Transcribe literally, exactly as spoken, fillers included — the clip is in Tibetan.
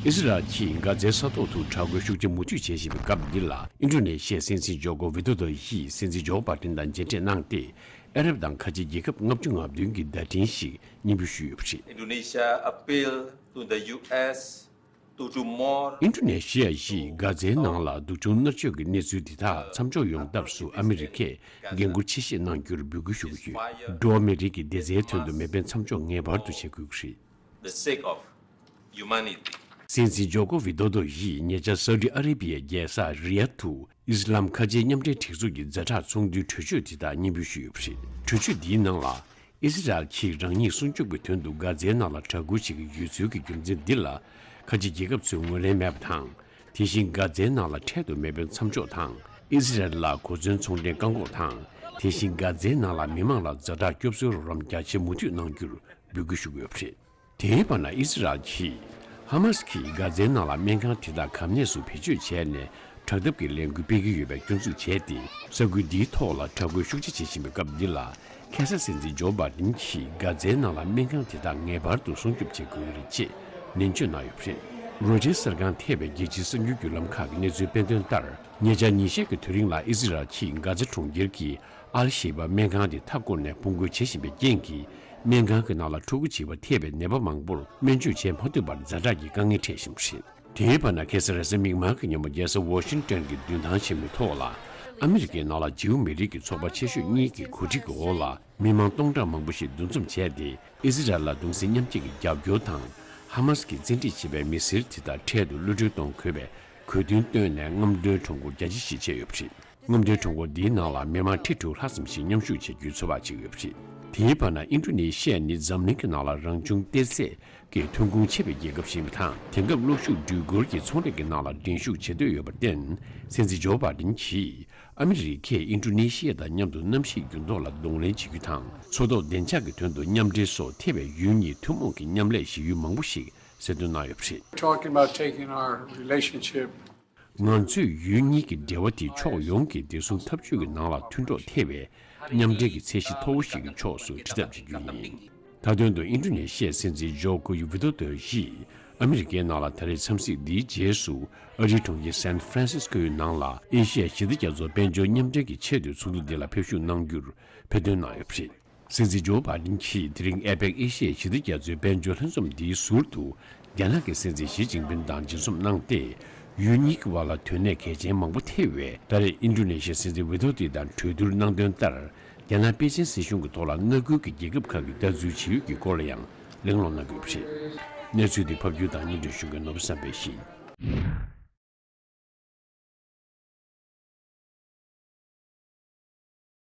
ཨི་སི་རལ་གྱིས་གྷ་ཛའི་ས་ཐོག་ཏུ་དྲག་རྒོལ་ཤུགས་ཆེ་མུ་མཐུད་བྱེད་བཞིན་པའི་སྐབས་འདི་ལ། ཨིན་ཌོ་ནེ་ཤི་ཡའི་སྲིད་འཛིན་ཇོ་ཀོ་ཝི་ཏོ་དོ་ཡིས་སྲིད་འཛིན་ཇོ་བྷའི་ཌེན་དང་མཇལ་འཕྲད་གནང་སྟེ། ཨ་རབ་དང་ཁ་ཆེ་རྒྱལ་ཁབ་ལྔ་བཅུ་ང་བདུན་གྱི་བརྡ་འཕྲིན་ཞིག་སྙན་འབུལ་ཞུས་ཡོད་པ་རེད། Indonesia appeal to the U S to do more. ཨིན་ཌོ་ནེ་ཤི་ཡ་ཡིས་གྷ་ཛའི་ནང་ལ་སྡུག་སྦྱོང་མནར་གཅོད་ཀྱི་གནས་ཚུལ་འདི་དག་མཚམས་འཇོག་ཡོང་ཐབས་སུ་ཨ་མི་རི་ཀས་འགན་འཁུར་ཆེ་བཞེས་གནང་རྒྱུར་འབོད་སྐུལ་ཞུ་གི་ཡོད། འགྲོ་བ་མི་རིགས་ཀྱི་བདེ་རྩའི་དོན་དུ་མེ་འཕེན་མཚམས་འཇོག་ངེས་པར་དུ་བྱེད་དགོས་ཀྱི་རེད། The sake of humanity. སྲིད་འཛིན་ཇོ་ཀོ་ཝི་ཏོ་དོ་ཡིས་ཉེ་ཆར་སའུ་ཏི་ཨ་རེ་བྷི་ཡའི་རྒྱལ་ས་རི་ཡད་དུ་ཨི་སི་ལམ་ཁ་ཆེའི་མཉམ་འབྲེལ་སྒྲིག་འཛུགས་ཀྱི་ཛ་དྲག་ཚོགས་འདུའི་གྲོས་ཆོད་འདི་དག་སྙན་འབུལ་ཞུས་ཡོད་པ་རེད། གྲོས་ཆོད་འདིའི་ནང་ལ། ཨི་སི་རལ་གྱིས་རང་ཉིད་སྲུང་སྐྱོབ་ཀྱི་དོན་དུ་གྷ་ཛའི་ནང་ལ་དྲག་རྒོལ་བྱེད་ཀྱི་ཡོད་ཚུལ་གྱི་རྒྱུ་མཚན་འདི་ལ། ཁ་ཆེ་རྒྱལ་ཁབ་ཚོས་ངོས་ལེན་མེད་པ་དང་། དེ་བཞིན་གྷ་ཛའི་ནང་ལ་འཕྲལ་དུ་མེ་འཕེན་མཚམས་འཇོག་དང་། ཨི་སི་རལ་ལ་གོ་མཚོན་ཚོང་འབྲེལ་བཀག་འགོག་དང་། དེ་བཞིན་གྷ་ཛའི་ནང་ལ་མི་མང་ལ་ཛ་དྲག་སྐྱོབ་གསོའི་རོགས་རམ་རྒྱ་ཆེ་མུ་མཐུད་གནང་རྒྱུར་འབོད་སྐུལ་ཞུ་གི་ཡོད་པ་རེད། དེའི་བར་ན་ཨི་སི་རལ་གྱིས་ཧ་མ་སི་ཀྱིས་གྷ་ཛའི་ནང་ལ་སྨན་ཁང་དེ་དག་གམ་གནས་སུ་བེད་སྤྱོད་བྱས་ནས་དྲག་འཐབ་ཀྱི་ལས་འགུལ་སྤེལ་གྱི་ཡོད་པའི་སྐྱོན་འཛུགས་བྱས་ཏེ། ས་ཁུལ་འདིའི་ཐོག་ལ་དྲག་རྒོལ་ཤུགས་ཆེ་བྱེད་བཞིན་པའི་སྐབས་འདི་ལ། ཁ་སང་སྲིད་འཛིན་ཇོ་བྷའི་ཌེན་གྱིས་གྷ་ཛའི་ནང་ལ་སྨན་ཁང་དེ་དག་ངེས་པར་དུ་སྲུང་སྐྱོབ་བྱེད་དགོས་ཀྱི་རེད་ཅེས་ནན་བརྗོད་གནང་ཡོད་པ་རེད། རོའི་ཊར་གསར་ཁང་ཐེ་བའི་རྒྱལ་སྤྱིའི་གསར་འགྱུར་བརྒྱུད་ལམ་ཁག་གི་གནས་ཚུལ་སྤེལ་དོན་ལྟར། ཉེ་ཆར་ཉིན་ཤས་ཀྱི་དུས་རིང་ལ་ཨི་སི་རལ་གྱིས་གྷ་ཛ་གྲོང་ཁྱེར་གྱི་ཨལ་ཤེ་བྷ་སྨན་ཁང་དེ་མཐའ་བསྐོར་ནས་ཕུང་རྒོལ་བྱེད་བཞིན་པའི་རྐྱེན་གྱིས། སྨན་ཁང་གི་ནང་ལ་ཕྲུ་གུ་བྱིས་པ་ཐེ་བའི་ནད་པ་མང་པོར་སྨན་བཅོས་བྱེད་མ་ཐུབ་པར་ཛ་དྲག་གི་དཀའ་ངལ་འཕྲད་བཞིན་པ་རེད། དེའི་བར་ན། ཁ་སང་རེས་གཟའ་མིག་དམར་གྱི་ཉིན་མོ་རྒྱལ་ས་ཝ་ཤིང་ཏོན་གྱི་མདུན་ཐང་ཆེན་མོའི་ཐོག་ལ། ཨ་མི་རི་ཀའི་ནང་ལ་ཇིའུ་མི་རིགས་ཀྱི་ཚོགས་པ་ཆེ་ཤོས་གཉིས་ཀྱི་གོ་སྒྲིག་གི་འོག་ལ། མི་མང་སྟོང་ཕྲག་མང་པོ་ཞིག་འདུ་འཛོམས་བྱས་ཏེ། ཨི་སི་རལ་ལ་གདུང་སེམས་མཉམ་སྐྱེད་ཀྱི་རྒྱབ་སྐྱོར་དང་། ཧ་མ་སི་ཀྱིས་བཙན་ཁྲིད་བྱས་པའི་མི་སེར་དེ་དག་འཕྲལ་དུ་གློད་གྲོལ་གཏོང་དགོས་པའི་གྲོས་མཐུན་བཏོན་ནས། རྔམ་སྟོན་གྲངས་འབོར་རྒྱ་ཆེ་ཞིག་བྱས་ཡོད་པ་རེད། རྔམ་སྟོན་གྲངས་འབོར་འདིའི་ནང་ལ་མི་མང་ཁྲི་དྲུག་ལྷག་ཙམ་ཞིག་མཉམ་ཞུགས་བྱེད་རྒྱུའི་ཚོད་དཔག་བྱེད་ཀྱི་ཡོད་པ་རེད། དེའི་བར་ན། ཨིན་ཌོ་ནེ་ཤི་ཡ་ནི་འཛམ་གླིང་གི་ནང་ལ་རང་བྱུང་གཏེར་རྫས་ཀྱི་ཐོན་ཁུངས་ཆེ་བའི་རྒྱལ་ཁབ་ཞིག་ཡིན་པ་དང་། དེང་སྐབས་གློག་ཤུགས་འགྲུལ་འཁོར་གྱི་ཚོང་ལས་ཀྱི་ནང་ལ་འགྲན་ཞུགས་བྱེད་འདོད་ཡོད་པར་བརྟེན། སྲིད་འཛིན་ཇོ་བྷའི་ཌེན་གྱིས་ཨ་མི་རི་ཀས་ཨིན་ཌོ་ནེ་ཤི་ཡ་དང་མཉམ་དུ་གནམ་གཤིས་འགྱུར་ལྡོག་ལ་གདོང་ལེན་བྱེད་རྒྱུ་དང་། མཚོ་ཐོག་བདེ་འཇགས་ཀྱི་དོན་དུ་མཉམ་འབྲེལ་སོགས་ཐེ་བའི་ཡུལ་གཉིས་ཐུན་མོང་གི་མཉམ་ལས་བྱེད་ཡུལ་མང་པོ་ཞིག་གསལ་སྟོན་གནང་ཡོད་པ་རེད། Talking about taking our relationship. ང་ཚོས་ཡུལ་གཉིས་ཀྱི་འབྲེལ་བ་དེ་ཕྱོགས་ཡོངས་ཀྱི་བདེ་སྲུང་འཐབ་ཇུས་ཀྱི་ནང་ལ་མཐུན་གྲོགས་ཐེ་བའི་མཉམ་འབྲེལ་གྱི་ཚད་གཞི་མཐོ་བོ་ཞིག་གི་ཕྱོགས་སུ་ཁྲིད་ཐབས་བྱེད་རྒྱུ་ཡིན། མཐའ་དོན་དུ། ཨིན་ཌོ་ནེ་ཤི་ཡའི་སྲིད་འཛིན་ཇོ་ཀོ་ཝི་ཏོ་དོ་ཡིས་ཨ་མི་རི་ཀའི་ནང་ལ་ད་རེས་འཚམས་གཟིགས་འདིའི་རྗེས་སུ། ཨ་རིའི་གྲོང་ཁྱེར་སན་ཧྥ་རན་སིས་ཀོའི་ནང་ལ་ཨེ་ཤི་ཡ་ཞི་བདེ་རྒྱ་མཚོ་དཔལ་འབྱོར་མཉམ་འབྲེལ་གྱི་ཆེས་མཐོའི་ཚོགས་འདུ་འདི་ལ་ཕེབས་ཞུགས་གནང་རྒྱུར་ཕེབས་ཐོན་གནང་ཡོད་པ་རེད། སྲིད་འཛིན་ཇོ་བྷའི་ཌེན་གྱིས་དེ་རིང་ཨེ་པེག་ཨེ་ཤི་ཡའི་ཞི་བདེ་རྒྱ་མཚོའི་དཔལ་འབྱོར་ལྷན་འཛོམས་འདིའི་ཟུར་དུ། རྒྱ་ནག་གི་སྲིད་འཛིན་ཞི་ཅིན་ཕིན་དང་མཇལ་འཛོམས་གནང་སྟེ། ཡུལ་གཉིས་ཀྱི་བར་ལ་དོན་གནད་གལ་ཆེན་མང་པོ་ཐེ་བའི་ད་རེས་ཨིན་ཌོ་ནེ་ཤི་ཡའི་སྲིད་འཛིན་ཝི་ཏོ་དི་དང་གྲོས་བསྡུར་གནང་དོན་ལྟར། རྒྱ་ནག་པེ་ཅིན་སྲིད་གཞུང་གི་ཐོག་ལ་མངའ་ཁུལ་གྱི་རྒྱལ་ཁབ་ཁག་གིས་ལྟ་ཚུལ་ཇི་ཡོད་ཀྱི་སྐོར་ལ་ཡང་གླེང་སློང་གནང་དགོས་པ་རེད། གནས་ཚུལ་འདི་ཕབ་སྒྱུར་དང་སྙན་སྒྲོན་ཞུ་མཁན་ནོར་བུ་བསམ་འཕེལ་ཡིན།